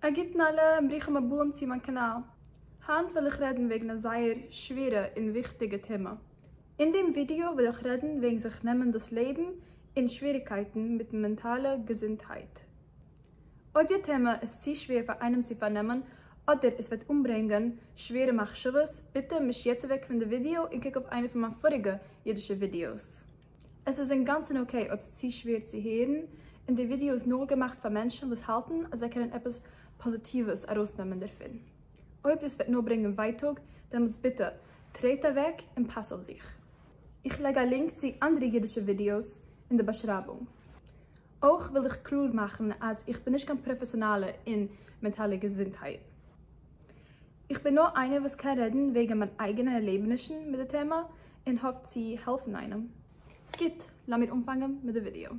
א גוטן אלע און ברוכים הבאים צו מיין קאנאל. היינט וויל איך רעדן וועגן א זייער שווערע און וויכטיגע טעמע. אין דעם ווידיאו וויל איך רעדן וועגן זיך נעמען דאס לעבן און שוועריגקייטן מיט מענטאלע געזונטהייט. אויב די טעמע איז צו שווער פאר איינעם צו פארנעמען אדער עס וועט אנברענגען שווערע מחשבות, ביטע מיש יעצט אוועק פון די ווידיאו און קוק אויף איינע פון מיין פאריגע אידישע ווידיאוס. עס איז אינגאנצן okay אויב ס'איז צו שווער צו הערן, און די ווידיאו איז נאר געמאכט פאר מענטשן וואס האלטן אז זיי קענען עפעס פאזיטיוועס ארויסנעמען דערפון. אויב דאס וועט נאר ברענגען ווייטאג, דעמאלטס ביטע טרעט אוועק און פאס אויף זיך. איך לייג א link צו אנדערע אידישע ווידיאוס אין די באשרייבונג. אויך וויל איך קלאר מאכן אז איך בין נישט קיין פראפעסיאנאלע אין מענטאלע געזונטהייט. איך בין נאר איינער וואס קען רעדן וועגן מיין אייגענע ערלעבענישן מיט די טעמע און האף צו העלפן איינעם. גוט, לאמיר אנפאנגען מיט די ווידיאו.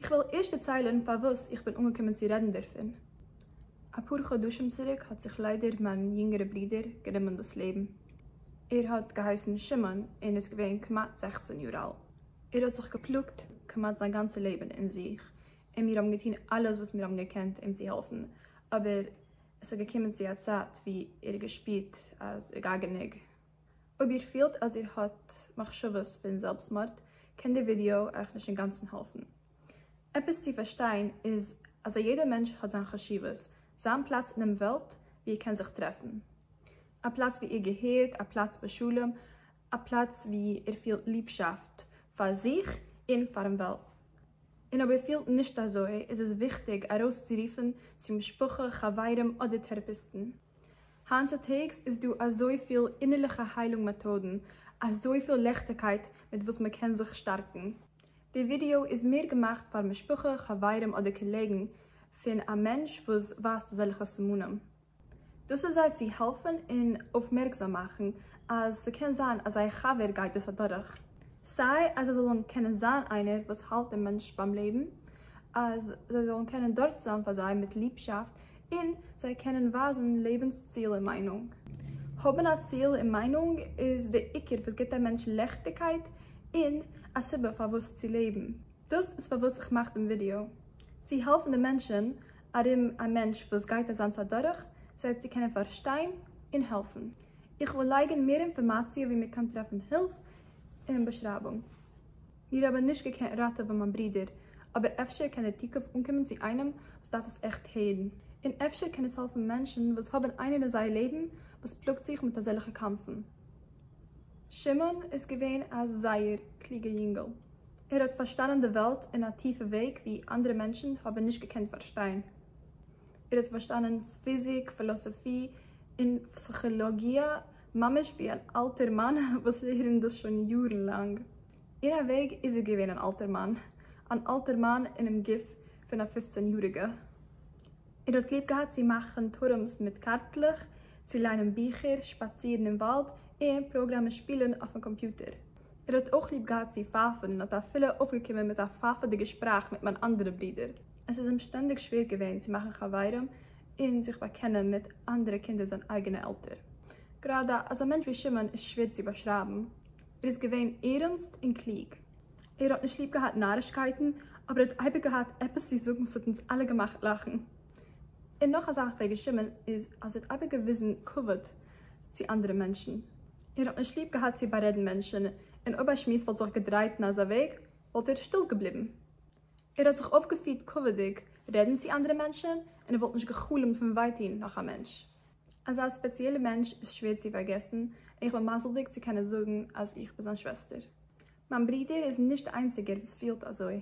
איך וועל ערשט דערציילן פארוואס איך בין אנגעקומען צו רעדן דערפון. אפאר חדשים צוריק האט זיך ליידער מיין יונגערע ברודער גענומען דאס לעבן. ער האט געהייסן שמעון און איז געווען כמעט 16 יאר אלט. ער האט זיך געפלאגט כמעט זיין גאנצע לעבן אין זיך, און מיר האבן געטון אלעס וואס מיר האבן געקענט אים צו העלפן, אבער עס איז געקומען צו א צייט ווי ער האט געשפירט אז ער גייט גענוג. אויב איר פילט אז איר האט מחשבות פון זעלבסטמארד, קען די ווידיאו אייך נישט אינגאנצן העלפן. עפעס צו פארשטיין איז אז א יעדער מענטש האט זיין חשיבות, זיין פלאץ אינעם וועלט ווי ער קען זיך טרעפן. א פלאץ ווי ער געהערט, א פלאץ בשלום, א פלאץ ווי ער פילט ליבשאפט פאר זיך און פארן וועלט. און אויב ער פילט נישט אזוי איז עס וויכטיג ארויסצורופן צו משפחה, חברים אדער טעראפיסטן. היינט צוטאגס איז דא אזויפיל אינערליכע היילונג מעטאדן, אזויפיל לעכטיגקייט מיט וואס מען קען זיך שטארקן. די ווידיאו איז מער געמאכט פאר משפחה, חברים אדער קאלעגן פון א מענטש וואס ווייזט אזעלכע סימנים. דאס איז זיי צו העלפן און אויפמערקזאם מאכן אז ס'קען זיין אז זייער חבר גייט דאס אדורך. סיי אז זיי זאלן קענען זיין איינער וואס האלט דעם מענטש ביים לעבן, אז זיי זאלן קענען דארט זיין פאר זיי מיט ליבשאפט, און זיי קענען ווייזן לעבנס ציל און מיינונג. האבן א ציל און מיינונג איז די עיקר וואס גיבט א מענטש לעכטיגקייט און א סיבה פארוואס צו לעבן. דאס איז פארוואס איך מאך דעם ווידיאו. צו העלפן די מענטשן ארום א מענטש וואס גייט אזאנס אדורך, זיי צו קענען פארשטיין און העלפן. איך וועל לייגן מער אינפארמאציע ווי מען קען טרעפן הילף אינעם באשרייבונג. מיר האבן נישט געקענט ראטעווען מיין ברודער, אבער אפשר קען דער תיקף אנקומען צו איינעם וואס דארף עס עכט הערן. און אפשר קען עס העלפן מענטשן וואס האבן איינער אין זייער לעבן וואס פלאגט זיך מיט אזעלכע קאמפן. שמעון איז געווען א זייער קלוגע יונגל. ער האט פארשטאנען די וועלט אין א טיפע וועג ווי אנדערע מענטשן האבן נישט געקענט פארשטיין. ער האט פארשטאנען פיזיק, פילאסאפיע און פסיכאלאגיע ממש ווי אן אלטער מאן וואס לערנט דאס שוין יארן לאנג. אין א וועג איז ער געווען אן אלטער מאן. אן אלטער מאן אינעם גוף פון א 15 יאריגע. ער האט ליב געהאט צו מאכן טורעמס מיט קארטלעך, צו ליינען ביכער, שפאצירן אין וואלד, און פראגראמען שפילן אויפן קאמפיוטער. ער האט אויך ליב געהאט צו פייפן און האט אפילו אויפגעקומען מיט א פייפעדיגע שפראך מיט מיין אנדערע ברודער. עס איז אים שטענדיג שווער געווען צו מאכן חברים און זיך באקענען מיט אנדערע קינדער זיין אייגענע עלטער. גראדע, אזא מענטש ווי שמעון איז שווער צו באשרייבן. ער איז געווען ערנסט און קלוג. ער האט נישט ליב געהאט נארישקייטן, אבער ער האט אייביג געהאט עפעס צו זאגן וואס האט אונז אלע געמאכט לאכן. און נאך א זאך וועגן שמעון איז אז ער האט אייביג געוויזן כבוד צו אנדערע מענטשן. ער האט נישט ליב געהאט צו בארעדן מענטשן, און אויב א שמועס וואלט זיך געדרייט אין אזא וועג, וואלט ער שטיל געבליבן. ער האט זיך אויפגעפירט כבוד'יג רעדן צו אנדערע מענטשן, און ער וואלט נישט גע'חלומ'ט פון וויי טון נאך א מענטש. אזא ספעציעלע מענטש איז שווער צו פארגעסן, און איך בין מזל'דיג צו קענען זאגן אז איך בין זיין שוועסטער. מיין ברודער איז נישט די איינציגער וואס פילט אזוי.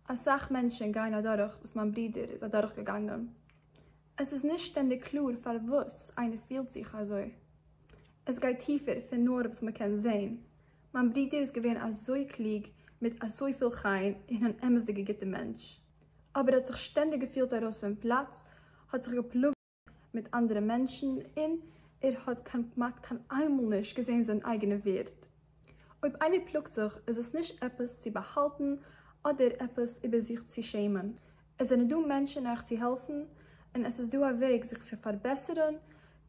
אסאך מענטשן גייען אדורך וואס מיין ברודער איז אדורכגעגאנגען. עס איז נישט שטענדיג קלאר פארוואס איינער פילט זיך אזוי. עס גייט טיפער פון נאר וואס מען קען זען. מיין ברודער איז געווען אזוי קלוג, מיט אזויפיל חן, און אן אמת'דיגע גוטע מענטש. אבער ער האט זיך שטענדיג געפילט ארויס פון פלאץ, האט זיך געפלאגט מיט אנדערע מענטשן, און ער האט כמעט קיין איינמאל נישט געזען זיין אייגענע ווערד. אויב איינער פלאגט זיך איז עס נישט עפעס צו באהאלטן אדער עפעס איבער זיך צו שעמען. עס זענען דא מענטשן אייך צו העלפן, און עס איז דא א וועג זיך צו פארבעסערן,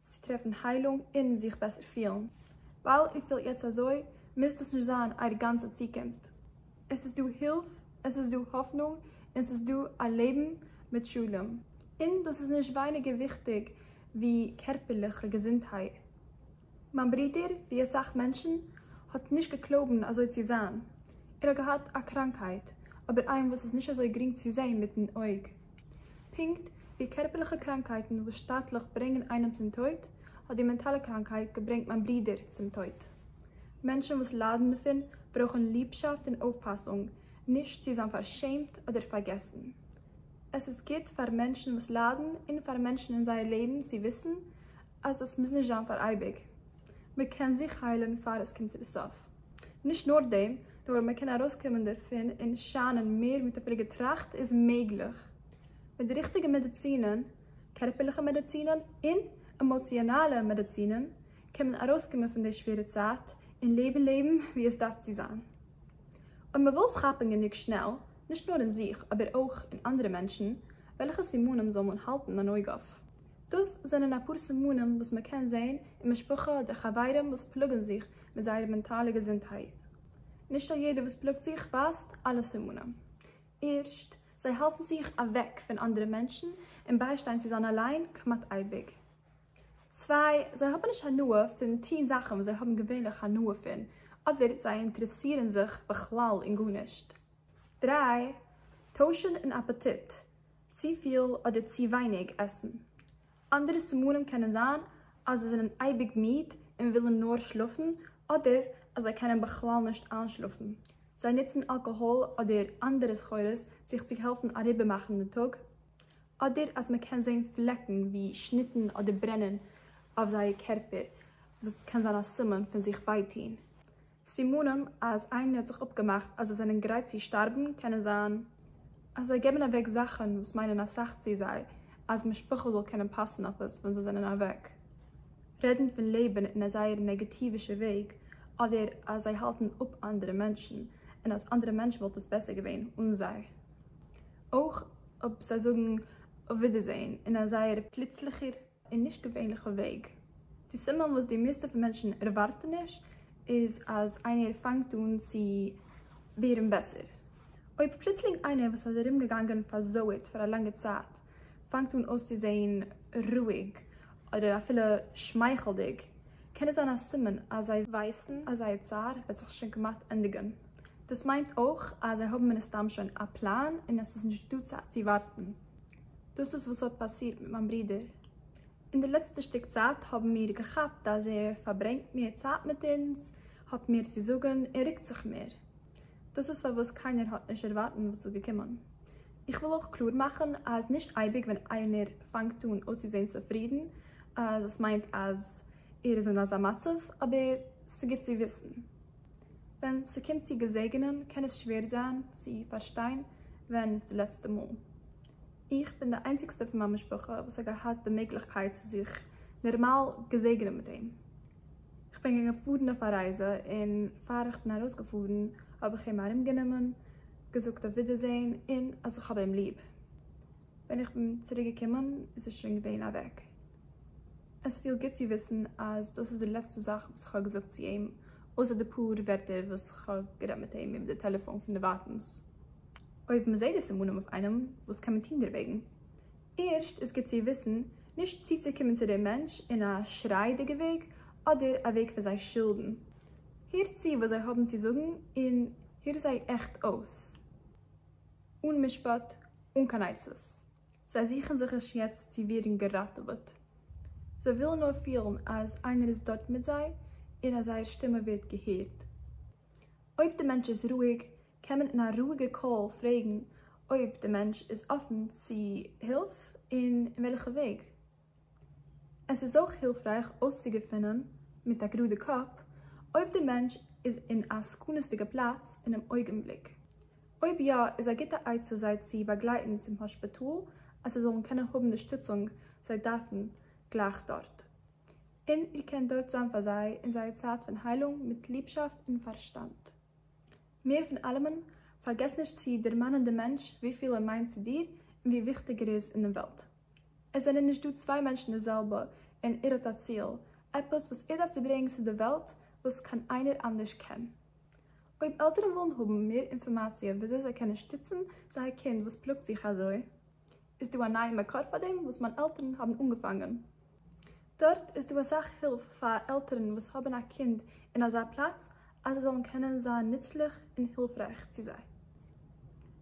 צו טרעפן היילונג און זיך בעסער פילן. ווייל איר פילט יעצט אזוי, מוז דאס נישט זיין אייער גאנצע צוקונפט. עס איז דא הילף, עס איז דא האפנונג, און עס איז דא א לעבן מיט שלום. און דאס איז נישט ווייניגער וויכטיג ווי קערפערליכע געזונטהייט. מיין ברודער, ווי אסאך מענטשן, האט נישט געקלויבן אזוי צו זיין. ער האט געהאט א קראנקהייט, אבער איין וואס איז נישט אזוי גרינג צו זען מיט'ן אויג. פונקט ווי קערפערליכע קראנקהייטן וואס שטאטליך ברענגען איינעם צום טויט, האט די מענטאלע קראנקהייט געברענגט מיין ברודער צום טויט. מענטשן וואס ליידן דערפון ברויכן ליבשאפט און אויפפאסונג, נישט צו זיין פארשעמט אדער פארגעסן. עס איז גוט פאר מענטשן וואס ליידן און פאר מענטשן אין זייער לעבן צו וויסן אז דאס מוז נישט זיין פאר אייביג. מען קען זיך היילן פאר עס קומט צו די סוף. נישט נאר דעם, נאר מען קען ארויסקומען דערפון און שיינען מער מיט אפילו געטראכט איז מעגליך. מיט די ריכטיגע מעדיצינען, קערפערליכע מעדיצינען און עמאציאנאלע מעדיצינען, קען מען ארויסקומען פון די שווערע צייט און לעבן לעבן ווי עס דארף צו זיין. אויב מען וויל עס כאפן גענוג שנעל, נישט נאר אין זיך אבער אויך אין אנדערע מענטשן, וועלכע סימנים זאל מען האלטן אן אויג אויף? דאס זענען אפאר סימנים וואס מען קען זען אין משפחה אדער חברים וואס פלאגן זיך מיט זייער מענטאלע געזונטהייט. נישט א יעדער וואס פלאגט זיך ווייזט אלע סימנים. ערשט, זיי האלטן זיך אוועק פון אנדערע מענטשן און ביישטיין צו זיין אליין כמעט אייביג. צוויי, זיי האבן נישט הנאה פון טון זאכן וואס זיי האבן געווענליך הנאה פון, אדער זיי אינטערעסירן זיך בכלל אין גארנישט. דריי, טוישן אין אפעטיט, צופיל אדער צו ווייניג עסן. אנדערע סימנים קענען זיין אז זיי זענען אייביג מיד און ווילן נאר שלאפן, אדער אז זיי קענען בכלל נישט איינשלאפן. זיי נוצן אלקאהאל אדער אנדערע סחורות זיך צו העלפן אריבערמאכן די טאג, אדער אז מען קען זען פלעקן ווי שניטן אדער ברענען אויף זייער קערפער וואס קען זיין א סימן פון זיך וויי טון. סימנים אז איינער האט זיך אפגעמאכט אז זיי זענען גרייט צו שטארבן קענען זיין אז זיי געבן אוועק זאכן וואס מיינען אסאך צו זיי אז משפחה זאל קענען פאסן אויף עס ווען זיי זענען אוועק. רעדן פון לעבן אין א זייער נעגאטיווישע וועג אדער אז זיי האלטן אפ אנדערע מענטשן און אז אנדערע מענטשן וואלט עס בעסער געווען אן זיי. אויך אויב זיי זאגן אויף ווידערזען אין א זייער פלוצליכער און נישט געווענליכע וועג. די סימן וואס די מערסטע פון מענטשן ערווארטן נישט איז אז איינער פאנגט אן צו ווערן בעסער. אויב פלוצלינג איינער וואס איז ארומגעגאנגען פארזויערט פאר א לאנגע צייט פאנגט אן אויסצוזען רואיג אדער אפילו שמייכלדיג קען עס זיין א סימן אז זיי ווייסן אז זייער צער וועט זיך שוין כמעט ענדיגן. דאס מיינט אויך אז זיי האבן מן הסתם שוין א פלאן און עס איז נישט דא צייט צו ווארטן. דאס איז וואס האט פאסירט מיט מיין ברודער. אין די לעצטע שטיק צייט האבן מיר געכאפט אז ער פארברענגט מער צייט מיט אונז, האט מער צו זאגן און רוקט זיך מער. דאס איז פארוואס קיינער האט נישט ערווארטן וואס איז געקומען. איך וויל אויך קלאר מאכן אז נישט אייביג ווען איינער פאנגט אן אויסצוזען צופרידן אז עס מיינט אז ער איז אין אזא מצב, אבער ס'גוט צו וויסן. ווען ס'קומט צו געזעגענען קען עס שווער זיין צו פארשטיין ווען איז די לעצטע מאל. איך בין די איינציגסטע פון מיין משפחה וואס האט געהאט די מעגליכקייט צו זיך נארמאל געזעגענען מיט אים. איך בין געפארן אויף א רייזע און פאר איך בין ארויסגעפארן האב איך אים ארומגענומען, געזאגט אויף ווידערזען און אז איך האב אים ליב. ווען איך בין צוריק געקומען איז ער שוין געווען אוועק. עס פילט גוט צו וויסן אז דאס איז די לעצטע זאך וואס איך האב געזאגט צו אים, אויסער די פאר ווערטער וואס איך האב גערעדט מיט אים איבער די טעלעפאן פון דערווייטנס. אויב מען זעט די סימנים אויף איינעם, וואס קען מען טון דערוועגן? ערשט איז גוט צו וויסן נישט צוצוקומען צו דעם מענטש אין א שרייעדיגע וועג אדער א וועג פון זיי שילדן. הער צו וואס זיי האבן צו זאגן און הער זיי עכט אויס. אן משפט, אן קיין עצות. זיי זוכן זיך נישט יעצט צו ווערן געראטעוועט. זיי ווילן נאר פילן אז איינער איז דארט מיט זיי און אז זייער שטימע ווערט געהערט. אויב די מענטש איז רואיג, קען מען אין א רואיגע קול פרעגן אויב די מענטש איז אפן צו הילף און אין וועלכע וועג. עס איז אויך הילפרייך אויסצוגעפינען, מיט א גראדע קאפ, אויב די מענטש איז אין א סכנות'דיגע פלאץ אינעם אויגנבליק. אויב יא, איז א גוטע עצה זיי צו באגלייטן צום האשפיטאל אז זיי זאלן קענען האבן די שטיצונג זיי דארפן גלייך דארט. און איר קענט דארט זיין פאר זיי אין זייער צייט פון היילונג מיט ליבשאפט און פארשטאנד. מער פון אלעמען, פארגעס נישט צו דערמאנען דעם מענטש וויפיל ער מיינט צו דיר און ווי וויכטיג ער איז אין דעם וועלט. עס זענען נישט דא צוויי מענטשן די זעלבע און ער האט א ציל, עפעס וואס ער דארף צו ברענגען צו די וועלט וואס קיין איינער אנדערש קען. אויב עלטערן ווילן האבן מער אינפארמאציע וויאזוי זיי קענען שטיצן זייער קינד וואס פלאגט זיך אזוי. איז דא א נייע מקור פאר דעם וואס מיין עלטערן האבן אנגעפאנגען. דארט איז דא אסאך הילף פאר עלטערן וואס האבן א קינד אין אזא פלאץ אז זיי זאלן קענען זיין נוצליך און הילפרייך צו זיי.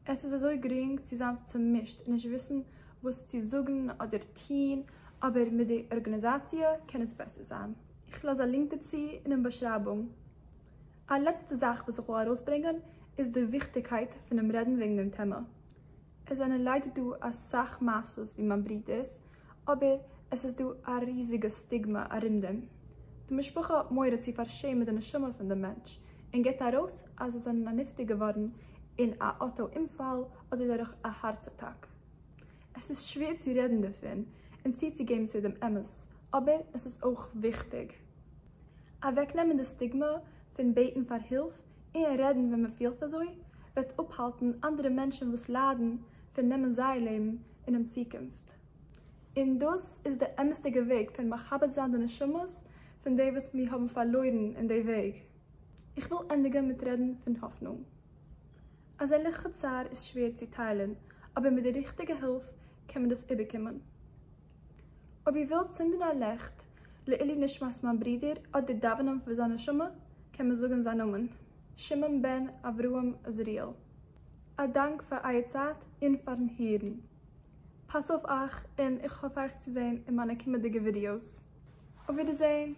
עס איז אזוי גרינג צו זיין צומישט און נישט וויסן וואס צו זאגן אדער טון, אבער מיט די ארגאניזאציע קען עס בעסער זיין. איך לאז א לינק דערצו אינעם באשרייבונג. א לעצטע זאך וואס איך וויל ארויסברענגען איז די וויכטיגקייט פונעם רעדן וועגן דעם טעמע. עס זענען ליידער דא אסאך מעשות ווי מיין ברודער'ס, אבער עס איז דא א ריזיגע סטיגמע ארום דעם. די משפחה האט מורא צו פארשעמען די נשמה פון דעם מענטש, און גיבט ארויס אז זיי זענען א נפטר געווארן אין א אוטא אומפאל אדער דורך א הארץ אטאק. עס איז שווער צו רעדן דערפון און צוצוגעבן צו דעם אמת, אבער עס איז אויך וויכטיג. אוועקנעמען די סטיגמע פון בעטן פאר הילף און רעדן ווען מען פילט אזוי, וועט אפהאלטן אנדערע מענטשן וואס ליידן פון נעמען זייער לעבן אינעם צוקונפט. און דאס איז די אמת'דיגע וועג פון מכבד זיין די נשמות פון די וואס מיר האבן פארלוירן אין די וועג. איך וויל ענדיגן מיט רעדן פון האפנונג. אזעלכע צער איז שווער צו טיילן, אבער מיט די ריכטיגע הילף קען מען דאס איבערקומען. אויב איר ווילט צינדן א לעכט לעילוי נשמת מיין ברודער אדער דאווענען פאר זיין נשמה, קען מען זאגן זיין נאמען, שמעון בן אברהם עזריאל. א דאנק פאר אייער צייט און פארן הערן. פאסט אויף אייך און איך האף אייך צו זען אין מיינע קומענדיגע ווידיאוס. אויף ווידערזען!